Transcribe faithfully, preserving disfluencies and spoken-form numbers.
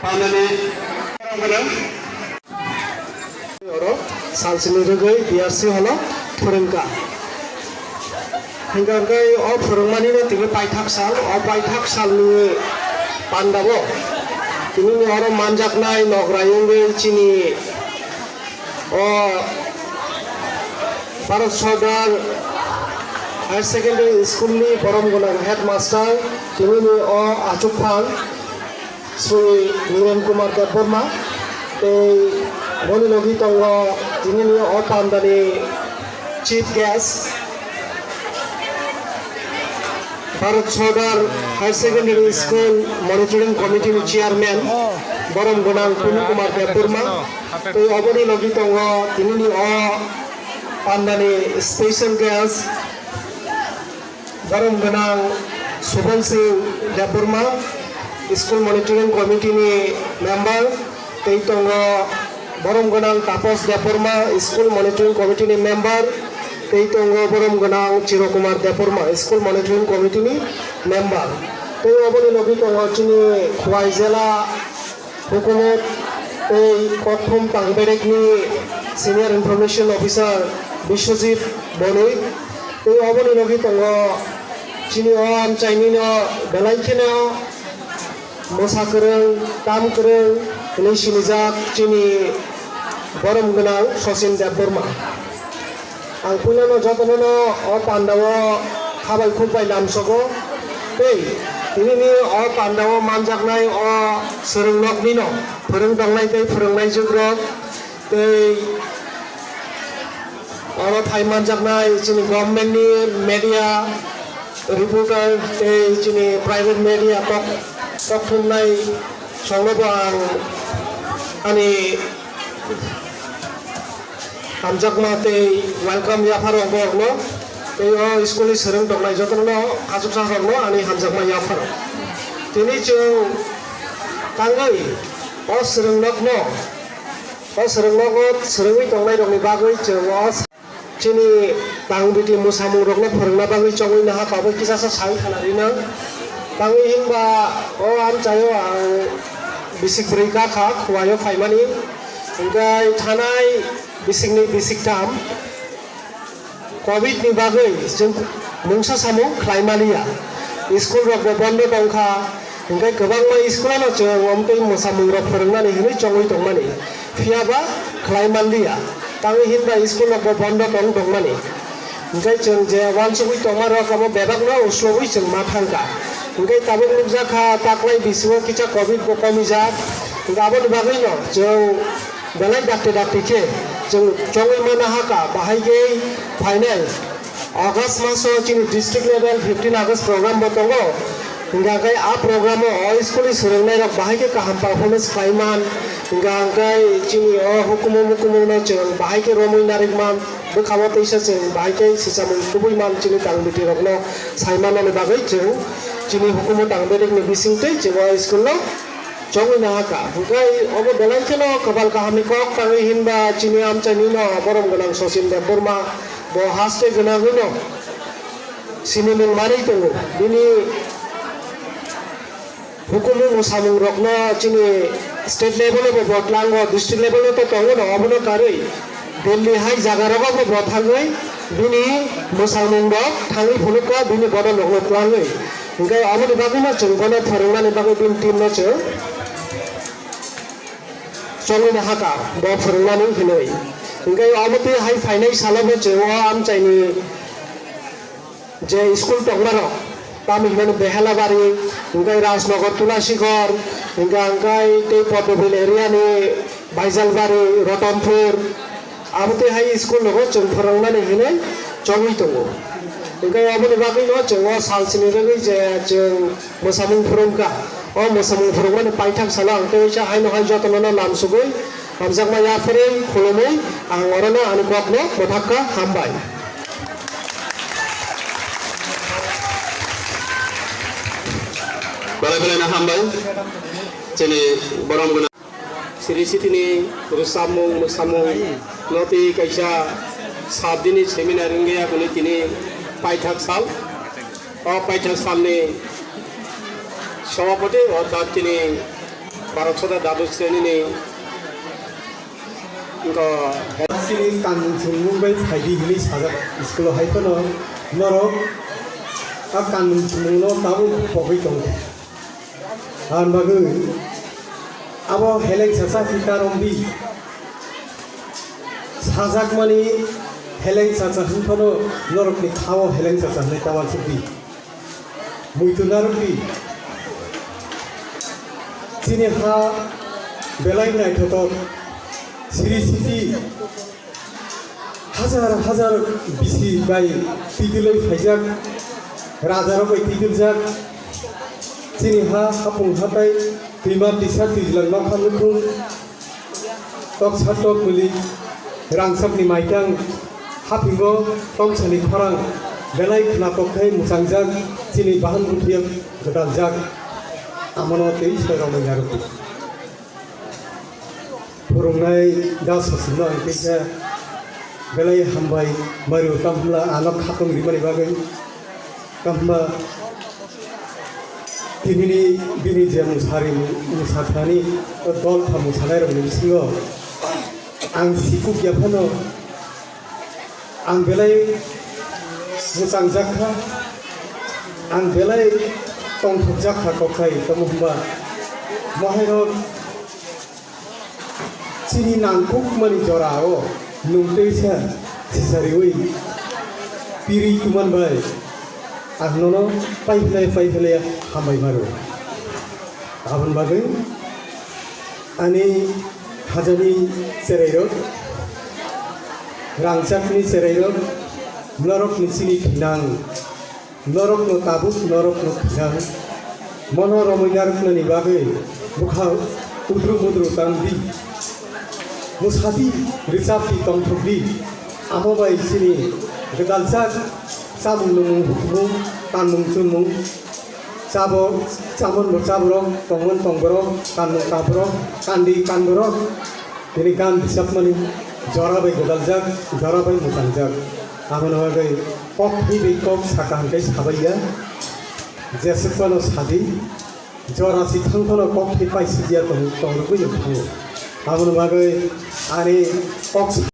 Pandani oro salsini rwgwi B R C holo phwrwngkha. Hingkha hwnkhe o phwrwngmani no tini paithak sal, o paithak salni pandao tinini oro manjaknai nogra wngwi chini o Bharat Sardar Higher Secondary School ni borom gwnang headmaster tinini o achukphang Sri Niren Kumar Debbarma tei boni logi tongo tinini o pandani chief guest Bharat Sardar Higher Secondary School Monitoring Committee ni chairman borom gwnang Punu Kumar Debbarma tei oboni logi tongo tinini o pandani special guest borom gwnang Subal Singh Debbarma, School Monitoring Committee ni member, tei tongo borom gwnang Tapos Debbarma, School Monitoring Committee ni member, tei tongo borom gwnang Chiro Kumar Debbarma, School Monitoring Committee ni member. Tei oboni logi tongo chini Khwai jela Hukumu tei Kokthum Tangberekni Senior Information Officer Biswajit Boni tei oboni logi tongo chini o amchaini no belai kheno mwsa kwrwng, tam kwrwng hinwi sinijak chini borom gwnang Sachin Debbarma. Ang puilano jotono no o pandao khabai khukbai lamsogo tei tinini o pandao manjaknai o swrwngnokni no phwrwng tongnai tei phwrwngnai jugrok tei oro phai manjaknai chini government ni media reporter tei chini private media kok kokthumnai songnobo ang ani hamjakma tei welcome yapharok borokno tei o school ni swrwng tongnai jotono achuksa rokno ani hamjakma yapharo. Tini chwng tangwi o swrwngnokno o swrwngnogo swrwngwi tongnairokni bagwi chwng o Chini tang biti mwsamungrokno phwrwngna bagwi chongwi naha tabuk kisasa sai khwna rina. Tangwi hinba o amchaio ang bisik bwrwi kakha Khowai-o phaimani. Hwnkhe thanai bisikni bisik tham covid ni bagwi chwng mungsa samung khlai maliya. School rokbo bondo tongkha. Hingke kwbangma school-o no chwng omtwi mwsamungrok phwrwngnani hinwi chongwi tongmani, phiya ba khlai manliya. Tangwi hinba school-rokbo bondo tong tongmani. Hingke chwng je uansugwi tongmarok abo bebakno uslubwi chwng ma thangkha. Hingke tabuk nukjakha taklai bisingo kisa covid bo komijak. Hingke aboni bagwino chwng belai dakti dakti khe chwng chongwi ma nahakha, bahai khe phainai August maso chini district level fifteen August program bo tongo. Hingkha khe a program o o school ni swrwngnairok bahai khe kaham performance khlai man. Hingkha hingkhe chini o hukumu mukumu no chwng bahai khe romwi narik man. Bwkhao teisa chwng bahai khe sichamung kubui man chini tang biti rokno sai manani bagwi chwng chini hukumu tang bidik ni bisingtwi chwng o school no chongwi nahakha. Hingkhe obo belai kheno kwpal kahamni kok tangwi hinba chini amchaini no borom gwnang Sachin Debbarma bo haste gwnangwi no sinimung manwi tongo. Bini hukumu mwsamung rokno chini state level o bo tlango, district level o to tongo no, obono karwi Delhi hai jaga rogo bo thangwi bini mwsamung rok thangwi phunukha, bini bono nokno twlangwi. Hingke aboni bagwino chwng bono phwrwngnani bagwi bini team no chwng chongwi nahakha bo phwrwngnani hinwi. Hingke omo twi hai phainai salo bo chwng o amchaini je school tongmarok, tamo hinmano Behelabari, hingke Rajnagar, Tulasigar, hingke hingke tei Padmabil area ni Baijalbari, Rotonpur, abo tei hai school rogo chwng phwrwngnani hinwi chongwi tongo. Hingke aboni bagwino chwng o sal sini rwgwi je chwng mwsamung phwrwngkha. O mwsamung phwrwngmani paithak salo ang tei waisa haino hai jotono no lamsugwi hamjakma yapharwi khulumwi ang orono ani kokno mwthakha, hambai. Belai belai no hambai. Chini borom gwnang. Siri sitini rwchapmung mwsamung no twi kaisa sat dini seminar wngya hwnwi tini paithak sal. O paithak salni sabapati orthat tini Barok soda dadu sreni ni wngkha. Chini kanmung chumung bai phaidi hinwi sajak school o hai phano norok a kanmung chumung no tabuk pogwi tongo. Aboni bagwi abo heleng sacha khe karon di. Sajakmani heleng sacha hwn phano norokni khao heleng sacha hwnwi ta uansuk di. Muitu narwk di. Chini ha belai naithotok. Siri siti hajar hajar bisi bai twidulwi phaijak, rajarok bai twiduljak. Chini ha hapung hatai twima tisa twijlang nokha nukhung. Tok satok milik rangchakni maitang hapingo tomsani khorang belai khnatok khai mwchangjak chini bahan buthiya gwdaljak amono tei soirokni narwkdi. Phwrwngnai da sosomno ang teisa belai hambai mario tamhimla ano khatong rimani bagwi. Tamo tini bini je mwsari mwsaknani dol pha mwsanairokni bisingo ang sikuk ya phano ang belai mwchangjak kha, ang belai tongthokjak kha kokhai, tamo hwnba mohairok chini nangkukmani jorao nwng teisa sisariwi pirwi tuman bai ang nono paiphlai paiphlai hambai mano. Aboni bagwi ani hajani cherairok, rangchakni cherairok, norokni chini thinang. Norokno tabuk, norokno khwnang. Mono romwi narwknani bagwi bwkha udru mudru tang di. Mwsadi, rwchapdi, tongthokdi. Amo bai chini gwdaljak chamung nwngmung hukumu, kanmung chunmung, chabo, chamon bo chaborok, tongmon tongborok, kanmung kanborok, kandi kanborok. Tini gan bisapmani jora bai gwdaljak, jora bai mwchangjak. Aboni bagwi kok thwi bai kok saka hwnkhe sabaiya. Jeswk phano sadi, jora si thang phano kok thwi pai sidiya tong, tong rwgwi thango. Aboni bagwi ani kok